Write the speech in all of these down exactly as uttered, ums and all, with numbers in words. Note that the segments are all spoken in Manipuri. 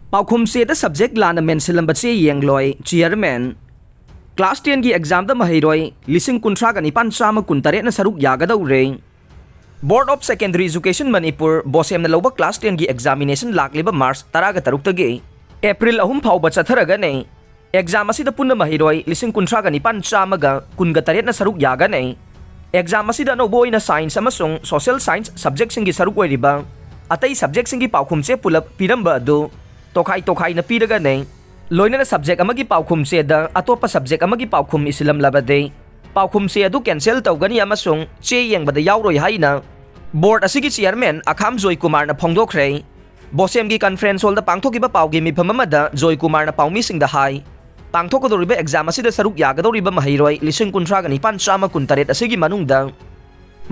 ꯄꯥꯎꯈꯨꯝ ꯆꯦꯗ subject ꯂꯥꯟꯅ ꯃꯦꯟꯁꯤꯜꯂꯝꯕ ꯆꯦ ꯌꯦꯡꯂꯣꯏ꯫ Chairman, class ten ꯒꯤ exam ꯗ ꯃꯍꯩꯔꯣꯏ ꯂꯤꯁꯤꯡ ꯀꯨꯟꯊ꯭ꯔꯥꯒ ꯅꯤꯄꯥꯟ ꯆꯥꯝꯃ ꯀꯨꯟꯇꯔꯦꯠꯅ ꯁꯔꯨꯛ ꯌꯥꯒꯗꯧꯔꯦ꯫ Board of Secondary Education Manipur, ꯕꯣꯁꯦꯝꯅ ꯂꯧꯕ class ten ꯒꯤ examination ꯂꯥꯛꯂꯤꯕ March ꯇꯔꯥꯒ ꯇꯔꯨꯛꯇꯒꯤ April ꯑꯍꯨꯝ ꯐꯥꯎꯕ ꯆꯠꯊꯔꯒꯅꯤ꯫ Exam ꯑꯁꯤꯗ ꯄꯨꯟꯅ ꯃꯍꯩꯔꯣꯏ ꯂꯤꯁꯤꯡ ꯀꯨꯟꯊ꯭ꯔꯥꯒ ꯅꯤꯄꯥꯟ ꯆꯥꯝꯃꯒ ꯀꯨꯟꯒ ꯇꯔꯦꯠꯅ ꯁꯔꯨꯛ ꯌꯥꯒꯅꯤ꯫ Exam ꯑꯁꯤꯗ ꯑꯅꯧꯕ ꯑꯣꯏꯅ Science ꯑꯃꯁꯨꯡ Social Science subject ꯁꯤꯡꯒꯤ ꯁꯔꯨꯛ ꯑꯣꯏꯔꯤꯕ ꯑꯇꯩ subject ꯁꯤꯡꯒꯤ ꯄꯥꯎꯈꯨꯝ ꯆꯦ ꯄꯨꯂꯞ ꯄꯤꯔꯝꯕ ꯑꯗꯨ ꯇꯣꯈꯥꯏ ꯇꯣꯈꯥꯏꯅ ꯄꯤꯔꯒꯅꯤ꯫ ꯂꯣꯏꯅꯅ subject ꯑꯃꯒꯤ ꯄꯥꯎꯈꯨꯝ ꯆꯦꯗ ꯑꯇꯣꯞꯄ subject ꯑꯃꯒꯤ ꯄꯥꯎꯈꯨꯝ ꯏꯁꯤꯜꯂꯝꯂꯕꯗꯤ, ꯄꯥꯎꯈꯨꯝ ꯆꯦ ꯑꯗꯨ cancel ꯇꯧꯒꯅꯤ ꯑꯃꯁꯨꯡ ꯆꯦ ꯌꯦꯡꯕꯗ ꯌꯥꯎꯔꯣꯏ ꯍꯥꯏꯅ board ꯑꯁꯤꯒꯤ chairman ꯑꯈꯥꯝ ꯖꯣꯏꯀꯨꯃꯥꯔꯅ ꯐꯣꯡꯗꯣꯛꯈ꯭ꯔꯦ꯫ ꯕꯣꯁꯦꯝꯒꯤ conference hall ꯗ ꯄꯥꯡꯊꯣꯛꯈꯤꯕ ꯄꯥꯎꯒꯤ ꯃꯤꯐꯝ ꯑꯃꯗ ꯖꯣꯏꯀꯨꯃꯥꯔꯅ ꯄꯥꯎꯃꯤꯁꯤꯡꯗ ꯍꯥꯏ, ꯄꯥꯡꯊꯣꯛꯀꯗꯧꯔꯤꯕ exam ꯑꯁꯤꯗ ꯁꯔꯨꯛ ꯌꯥꯒꯗꯧꯔꯤꯕ ꯃꯍꯩꯔꯣꯏ ꯂꯤꯁꯤꯡ ꯀꯨꯟꯊ꯭ꯔꯥꯒ ꯅꯤꯄꯥꯟ ꯆꯥꯝꯃ ꯀꯨꯟꯇꯔꯦꯠ ꯑꯁꯤꯒꯤ ꯃꯅꯨꯡꯗ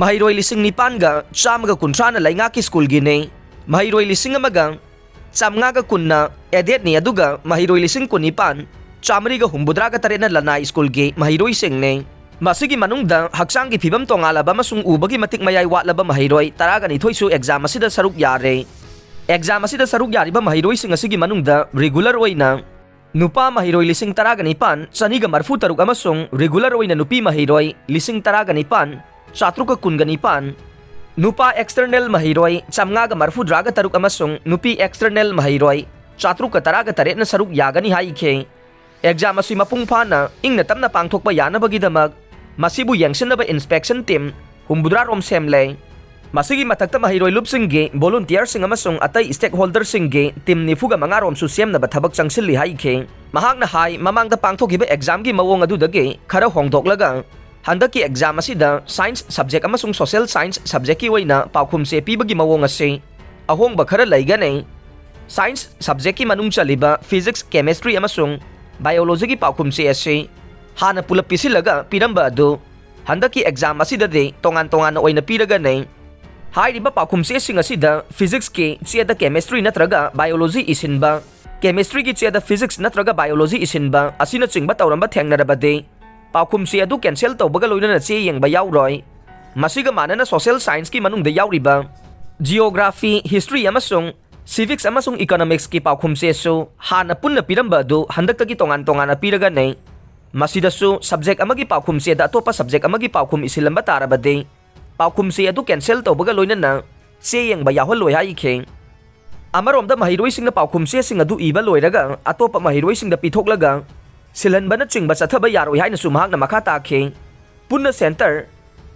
ꯃꯍꯩꯔꯣꯏ ꯂꯤꯁꯤꯡ ꯅꯤꯄꯥꯟꯒ ꯆꯥꯝꯃꯒ ꯀꯨꯟꯊ꯭ꯔꯥꯅ ꯂꯩꯉꯥꯛꯀꯤ school ꯒꯤꯅꯤ꯫ ꯃꯍꯩꯔꯣꯏ ꯂꯤꯁꯤꯡ ꯑꯃꯒ ꯆꯥꯝꯃꯉꯥꯒ ꯀꯨꯟꯅ aided ꯅꯤ, ꯑꯗꯨꯒ ꯃꯍꯩꯔꯣꯏ ꯂꯤꯁꯤꯡ ꯀꯨꯟꯅꯤꯄꯥꯟ ꯆꯥꯃꯔꯤꯒ ꯍꯨꯝꯐꯨꯇꯔꯥꯒ ꯇꯔꯦꯠꯅ ꯂꯅꯥꯏ school ꯒꯤ ꯃꯍꯩꯔꯣꯏꯁꯤꯡꯅꯤ꯫ ꯃꯁꯤꯒꯤ ꯃꯅꯨꯡꯗ ꯍꯛꯆꯥꯡꯒꯤ ꯐꯤꯕꯝ ꯇꯣꯉꯥꯜꯂꯕ ꯑꯃꯁꯨꯡ ꯎꯕꯒꯤ ꯃꯇꯤꯛ ꯃꯌꯥꯏ ꯋꯥꯠꯂꯕ ꯃꯍꯩꯔꯣꯏ ꯇꯔꯥꯒ ꯅꯤꯊꯣꯏꯁꯨ exam ꯑꯁꯤꯗ ꯁꯔꯨꯛ ꯌꯥꯔꯦ꯫ Exam ꯑꯁꯤꯗ ꯁꯔꯨꯛ ꯌꯥꯔꯤꯕ ꯃꯍꯩꯔꯣꯏꯁꯤꯡ ꯑꯁꯤꯒꯤ ꯃꯅꯨꯡꯗ regular ꯑꯣꯏꯅ ꯅꯨꯄꯥ ꯃꯍꯩꯔꯣꯏ ꯂꯤꯁꯤꯡ ꯇꯔꯥꯒ ꯅꯤꯄꯥꯟ ꯆꯅꯤꯒ ꯃꯔꯤꯐꯨ ꯇꯔꯨꯛ ꯑꯃꯁꯨꯡ regular ꯑꯣꯏꯅ ꯅꯨꯄꯤ ꯃꯍꯩꯔꯣꯏ ꯂꯤꯁꯤꯡ ꯇꯔꯥꯒ ꯅꯤꯄꯥꯟ ꯆꯥꯇ꯭ꯔꯨꯛꯀ ꯀꯨꯟꯒ ꯅꯤꯄꯥꯟ, ꯅꯨꯄꯥ external ꯃꯍꯩꯔꯣꯏ ꯆꯥꯝꯃꯉꯥꯒ ꯃꯔꯤꯐꯨꯇꯔꯥꯒ ꯇꯔꯨꯛ ꯑꯃꯁꯨꯡ ꯅꯨꯄꯤ external ꯃꯍꯩꯔꯣꯏ ꯆꯥꯇ꯭ꯔꯨꯛꯀ ꯇꯔꯥꯒ ꯇꯔꯦꯠꯅ ꯁꯔꯨꯛ ꯌꯥꯒꯅꯤ ꯍꯥꯏꯈꯤ꯫ Exam ꯑꯁꯤ ꯃꯄꯨꯡ ꯐꯥꯅ ꯏꯪꯅ ꯇꯞꯅ ꯄꯥꯡꯊꯣꯛꯄ ꯌꯥꯅꯕꯒꯤꯗꯃꯛ ꯃꯁꯤꯕꯨ ꯌꯦꯡꯁꯤꯟꯅꯕ inspection team ꯍꯨꯝꯐꯨꯇꯔꯥ ꯔꯣꯝ ꯁꯦꯝꯂꯦ꯫ ꯃꯁꯤꯒꯤ ꯃꯊꯛꯇ ꯃꯍꯩꯔꯣꯏ ꯂꯨꯞꯁꯤꯡꯒꯤ volunteer ꯁꯤꯡ ꯑꯃꯁꯨꯡ ꯑꯇꯩ stakeholder ꯁꯤꯡꯒꯤ team ꯅꯤꯐꯨꯒ ꯃꯉꯥ ꯔꯣꯝꯁꯨ ꯁꯦꯝꯅꯕ ꯊꯕꯛ ꯆꯪꯁꯤꯜꯂꯤ ꯍꯥꯏꯈꯤ꯫ ꯃꯍꯥꯛꯅ ꯍꯥꯏ, ꯃꯃꯥꯡꯗ ꯄꯥꯡꯊꯣꯛꯈꯤꯕ exam ꯒꯤ ꯃꯑꯣꯡ ꯑꯗꯨꯗꯒꯤ ꯈꯔ ꯍꯣꯡꯗꯣꯛꯂꯒ ꯍꯟꯗꯛꯀꯤ exam ꯑꯁꯤꯗ Science subject ꯑꯃꯁꯨꯡ Social Science subject ꯀꯤ ꯑꯣꯏꯅ ꯄꯥꯎꯈꯨꯝ ꯆꯦ ꯄꯤꯕꯒꯤ ꯃꯑꯣꯡ ꯑꯁꯤ ꯑꯍꯣꯡꯕ ꯈꯔ ꯂꯩꯒꯅꯤ꯫ Science subject ꯀꯤ ꯃꯅꯨꯡ ꯆꯜꯂꯤꯕ Physics, Chemistry ꯑꯃꯁꯨꯡ Biology ꯒꯤ ꯄꯥꯎꯈꯨꯝ ꯆꯦ ꯑꯁꯤ ꯍꯥꯟꯅ ꯄꯨꯂꯞ ꯄꯤꯁꯤꯜꯂꯒ ꯄꯤꯔꯝꯕ ꯑꯗꯨ ꯍꯟꯗꯛꯀꯤ exam ꯑꯁꯤꯗꯗꯤ ꯇꯣꯉꯥꯟ ꯇꯣꯉꯥꯟꯅ ꯑꯣꯏꯅ ꯄꯤꯔꯒꯅꯤ꯫ ꯍꯥꯏꯔꯤꯕ ꯄꯥꯎꯈꯨꯝ ꯆꯦꯁꯤꯡ ꯑꯁꯤꯗ Physics ꯀꯤ ꯆꯦꯗ Chemistry ꯅꯠꯇ꯭ꯔꯒ Biology ꯏꯁꯤꯟꯕ, Chemistry ꯒꯤ ꯆꯦꯗ Physics ꯅꯠꯇ꯭ꯔꯒ Biology ꯏꯁꯤꯟꯕ ꯑꯁꯤꯅꯆꯤꯡꯕ ꯇꯧꯔꯝꯕ ꯊꯦꯡꯅꯔꯕꯗꯤ, ꯄꯥꯎꯈꯨꯝ ꯆꯦ ꯑꯗꯨ cancel ꯇꯧꯕꯒ ꯂꯣꯏꯅꯅ ꯆꯦ ꯌꯦꯡꯕ ꯌꯥꯎꯔꯣꯏ꯫ ꯃꯁꯤꯒ ꯃꯥꯟꯅꯅ Social Science ꯀꯤ ꯃꯅꯨꯡꯗ ꯌꯥꯎꯔꯤꯕ Geography, History ꯑꯃꯁꯨꯡ Civics ꯑꯃꯁꯨꯡ Economicsꯀꯤ ꯄꯥꯎꯈꯨꯝ ꯆꯦꯁꯨ ꯍꯥꯟꯅ ꯄꯨꯟꯅ ꯄꯤꯔꯝꯕ ꯑꯗꯨ ꯍꯟꯗꯛꯇꯒꯤ ꯇꯣꯉꯥꯟ ꯇꯣꯉꯥꯟꯅ ꯄꯤꯔꯒꯅꯤ꯫ ꯃꯁꯤꯗꯁꯨ subject ꯑꯃꯒꯤ ꯄꯥꯎꯈꯨꯝ ꯆꯦꯗ ꯑꯇꯣꯞꯄ subject ꯑꯃꯒꯤ ꯄꯥꯎꯈꯨꯝ ꯏꯁꯤꯜꯂꯝꯕ ꯇꯥꯔꯕꯗꯤ, ꯄꯥꯎꯈꯨꯝ ꯆꯦ ꯑꯗꯨ cancel ꯇꯧꯕꯒ ꯂꯣꯏꯅꯅ ꯆꯦ ꯌꯦꯡꯕ ꯌꯥꯎꯍꯜꯂꯣꯏ ꯍꯥꯏꯈꯤ꯫ ꯑꯃꯔꯣꯝꯗ ꯃꯍꯩꯔꯣꯏꯁꯤꯡꯅ ꯄꯥꯎꯈꯨꯝ ꯆꯦꯁꯤꯡ ꯑꯗꯨ ꯏꯕ ꯂꯣꯏꯔꯒ ꯑꯇꯣꯞꯄ ꯃꯍꯩꯔꯣꯏꯁꯤꯡꯗ ꯄꯤꯊꯣꯛꯂꯒ ꯁꯤꯜꯍꯟꯕꯅꯆꯤꯡꯕ ꯆꯠꯊꯕ ꯌꯥꯔꯣꯏ ꯍꯥꯏꯅꯁꯨ ꯃꯍꯥꯛꯅ ꯃꯈꯥ ꯇꯥꯈꯤ꯫ ꯄꯨꯟꯅ centre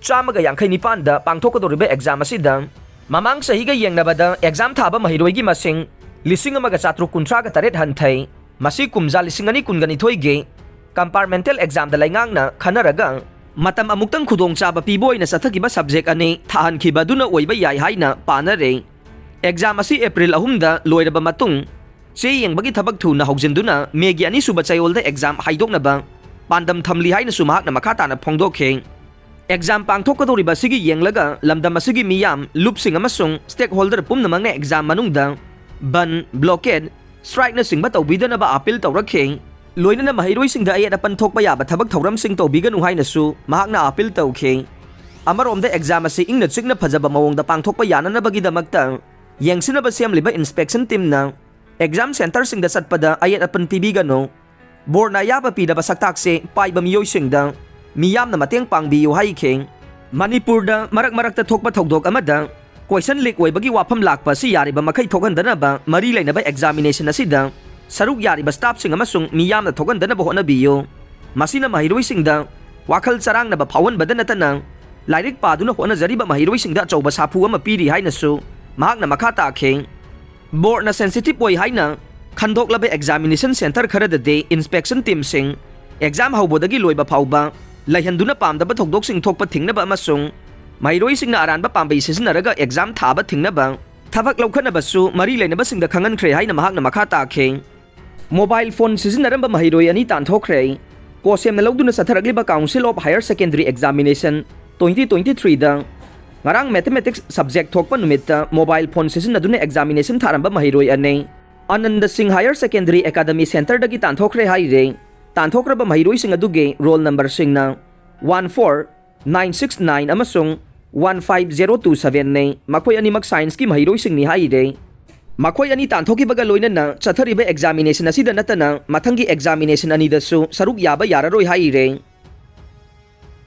ꯆꯥꯝꯃꯒ ꯌꯥꯡꯈꯩ ꯅꯤꯄꯥꯟꯗ ꯄꯥꯡꯊꯣꯛꯀꯗꯧꯔꯤꯕ exam ꯑꯁꯤꯗ ꯃꯃꯥꯡ ꯆꯍꯤꯒ ꯌꯦꯡꯅꯕꯗ exam ꯊꯥꯕ ꯃꯍꯩꯔꯣꯏꯒꯤ ꯃꯁꯤꯡ ꯂꯤꯁꯤꯡ ꯑꯃꯒ ꯆꯥꯇ꯭ꯔꯨꯛ ꯀꯨꯟꯊ꯭ꯔꯥꯒ ꯇꯔꯦꯠ ꯍꯟꯊꯩ꯫ ꯃꯁꯤ ꯀꯨꯝꯖꯥ ꯂꯤꯁꯤꯡ ꯑꯅꯤ ꯀꯨꯟꯒ ꯅꯤꯊꯣꯏꯒꯤ compartmental examꯗ ꯂꯩꯉꯥꯛꯅ ꯈꯟꯅꯔꯒ ꯃꯇꯝ ꯑꯃꯨꯛꯇꯪ ꯈꯨꯗꯣꯡꯆꯥꯕ ꯄꯤꯕ ꯑꯣꯏꯅ ꯆꯠꯊꯈꯤꯕ subject ꯑꯅꯤ ꯊꯥꯍꯟꯈꯤꯕ ꯑꯗꯨꯅ ꯑꯣꯏꯕ ꯌꯥꯏ ꯍꯥꯏꯅ ꯄꯥꯅꯔꯦ꯫ Exam ꯑꯁꯤ April ꯑꯍꯨꯝꯗ ꯂꯣꯏꯔꯕ ꯃꯇꯨꯡ ꯆꯦ ꯌꯦꯡꯕꯒꯤ ꯊꯕꯛ ꯊꯨꯅ ꯍꯧꯖꯤꯟꯗꯨꯅ Mayꯒꯤ ꯑꯅꯤꯁꯨꯕ ꯆꯌꯣꯜꯗ exam ꯍꯥꯏꯗꯣꯛꯅꯕ ꯄꯥꯟꯗꯝ ꯊꯝꯂꯤ ꯍꯥꯏꯅꯁꯨ ꯃꯍꯥꯛꯅ ꯃꯈꯥ ꯇꯥꯅ ꯐꯣꯡꯗꯣꯛꯈꯤ꯫ Exam ꯄꯥꯡꯊꯣꯛꯀꯗꯧꯔꯤꯕ ꯑꯁꯤꯒꯤ ꯌꯦꯡꯂꯒ ꯂꯝꯗꯝ ꯑꯁꯤꯒꯤ ꯃꯤꯌꯥꯝ, ꯂꯨꯞꯁꯤꯡ ꯑꯃꯁꯨꯡ stakeholder ꯄꯨꯝꯅꯃꯛꯅ exam ꯃꯅꯨꯡꯗ ꯕꯟ, blockade, strikeꯅꯆꯤꯡꯕ ꯇꯧꯕꯤꯗꯅꯕ appeal ꯇꯧꯔꯛꯈꯤ꯫ ꯂꯣꯏꯅꯅ ꯃꯍꯩꯔꯣꯏꯁꯤꯡꯗ ꯑꯌꯦꯠ ꯑꯄꯟ ꯊꯣꯛꯄ ꯌꯥꯕ ꯊꯕꯛ ꯊꯧꯔꯝꯁꯤꯡ ꯇꯧꯕꯤꯒꯅꯨ ꯍꯥꯏꯅꯁꯨ ꯃꯍꯥꯛꯅ appeal ꯇꯧꯈꯤ꯫ ꯑꯃꯔꯣꯝꯗ exam ꯑꯁꯤ ꯏꯪꯅ ꯆꯤꯛꯅ ꯐꯖꯕ ꯃꯑꯣꯡꯗ ꯄꯥꯡꯊꯣꯛꯄ ꯌꯥꯅꯅꯕꯒꯤꯗꯃꯛꯇ ꯌꯦꯡꯁꯤꯟꯅꯕ ꯁꯦꯝꯂꯤꯕ inspection teamꯅ exam centreꯁꯤꯡꯗ ꯆꯠꯄꯗ ꯑꯌꯦꯠ ꯑꯄꯟ ꯄꯤꯕꯤꯒꯅꯨ, boardꯅ ꯑꯌꯥꯕ ꯄꯤꯔꯕ ꯁꯛꯇꯥꯛꯁꯦ ꯄꯥꯏꯕ ꯃꯤꯑꯣꯏꯁꯤꯡꯗ ꯃꯤꯌꯥꯝꯅ ꯃꯇꯦꯡ ꯄꯥꯡꯕꯤꯌꯨ ꯍꯥꯏꯈꯤ꯫ ꯃꯅꯤꯄꯨꯔꯗ ꯃꯔꯛ ꯃꯔꯛꯇ ꯊꯣꯛꯄ ꯊꯧꯗꯣꯛ ꯑꯃꯗ question leak ꯑꯣꯏꯕꯒꯤ ꯋꯥꯐꯝ ꯂꯥꯛꯄ ꯑꯁꯤ ꯌꯥꯔꯤꯕ ꯃꯈꯩ ꯊꯣꯛꯍꯟꯗꯅꯕ ꯃꯔꯤ ꯂꯩꯅꯕ examination ꯑꯁꯤꯗ ꯁꯔꯨꯛ ꯌꯥꯔꯤꯕ staffꯁꯤꯡ ꯑꯃꯁꯨꯡ ꯃꯤꯌꯥꯝꯅ ꯊꯣꯛꯍꯟꯗꯅꯕ ꯍꯣꯠꯅꯕꯤꯌꯨ꯫ ꯃꯁꯤꯅ ꯃꯍꯩꯔꯣꯏꯁꯤꯡꯗ ꯋꯥꯈꯜ ꯆꯔꯥꯡꯅꯕ ꯐꯥꯎꯍꯟꯕꯗ ꯅꯠꯇꯅ ꯂꯥꯏꯔꯤꯛ ꯄꯥꯗꯨꯅ ꯍꯣꯠꯅꯖꯔꯤꯕ ꯃꯍꯩꯔꯣꯏꯁꯤꯡꯗ ꯑꯆꯧꯕ ꯁꯥꯐꯨ ꯑꯃ ꯄꯤꯔꯤ ꯍꯥꯏꯅꯁꯨ ꯃꯍꯥꯛꯅ ꯃꯈꯥ ꯇꯥꯈꯤ꯫ Boardꯅ sensitive ꯑꯣꯏ ꯍꯥꯏꯅ ꯈꯟꯗꯣꯛꯂꯕ examination centre ꯈꯔꯗꯗꯤ inspection teamꯁꯤꯡ exam ꯍꯧꯕꯗꯒꯤ ꯂꯣꯏꯕ ꯐꯥꯎꯕ ꯂꯩꯍꯟꯗꯨꯅ ꯄꯥꯝꯗꯕ ꯊꯧꯗꯣꯛꯁꯤꯡ ꯊꯣꯛꯄ ꯊꯤꯡꯅꯕ ꯑꯃꯁꯨꯡ ꯃꯍꯩꯔꯣꯏꯁꯤꯡꯅ ꯑꯔꯥꯟꯕ ꯄꯥꯝꯕꯩ ꯁꯤꯖꯤꯟꯅꯔꯒ exam ꯊꯥꯕ ꯊꯤꯡꯅꯕ ꯊꯕꯛ ꯂꯧꯈꯠꯅꯕꯁꯨ ꯃꯔꯤ ꯂꯩꯅꯕꯁꯤꯡꯗ ꯈꯪꯍꯟꯈ꯭ꯔꯦ ꯍꯥꯏꯅ ꯃꯍꯥꯛꯅ ꯃꯈꯥ ꯇꯥꯈꯤ꯫ Mobile phone ꯁꯤꯖꯤꯟꯅꯔꯝꯕ ꯃꯍꯩꯔꯣꯏ ꯑꯅꯤ ꯇꯥꯟꯊꯣꯛꯈ꯭ꯔꯦ꯫ ꯀꯣꯁꯦꯝꯅ ꯂꯧꯗꯨꯅ ꯆꯠꯊꯔꯛꯂꯤꯕ Council of Higher Secondary Examination twenty twenty-threeꯗ ꯉꯔꯥꯡ Mathematics subject ꯊꯣꯛꯄ ꯅꯨꯃꯤꯠꯇ mobile phone ꯁꯤꯖꯤꯟꯅꯗꯨꯅ examination ꯊꯥꯔꯝꯕ ꯃꯍꯩꯔꯣꯏ ꯑꯅꯤ ꯑꯅꯟꯗ ꯁꯤꯡ Higher Secondary Academy Centreꯗꯒꯤ ꯇꯥꯟꯊꯣꯛꯈ꯭ꯔꯦ ꯍꯥꯏꯔꯦ꯫ ꯇꯥꯟꯊꯣꯛꯈ꯭ꯔꯕ ꯃꯍꯩꯔꯣꯏꯁꯤꯡ ꯑꯗꯨꯒꯤ roll numberꯁꯤꯡꯅ one four nine six nine ꯑꯃꯁꯨꯡ one five zero two sevenꯅꯤ꯫ ꯃꯈꯣꯏ ꯑꯅꯤꯃꯛ scienceꯀꯤ ꯃꯍꯩꯔꯣꯏꯁꯤꯡꯅꯤ ꯍꯥꯏꯔꯦ꯫ ꯃꯈꯣꯏ ꯑꯅꯤ ꯇꯥꯟꯊꯣꯛꯈꯤꯕꯒ ꯂꯣꯏꯅꯅ ꯆꯠꯊꯔꯤꯕ ꯑꯦꯛꯖꯥꯃꯤꯅꯦꯁꯟ ꯑꯁꯤꯗ ꯅꯠꯇꯅ ꯃꯊꯪꯒꯤ ꯑꯦꯛꯖꯥꯃꯤꯅꯦꯁꯟ ꯑꯅꯤꯗꯁꯨ ꯁꯔꯨꯛ ꯌꯥꯕ ꯌꯥꯔꯔꯣꯏ ꯍꯥꯏꯔꯦ꯫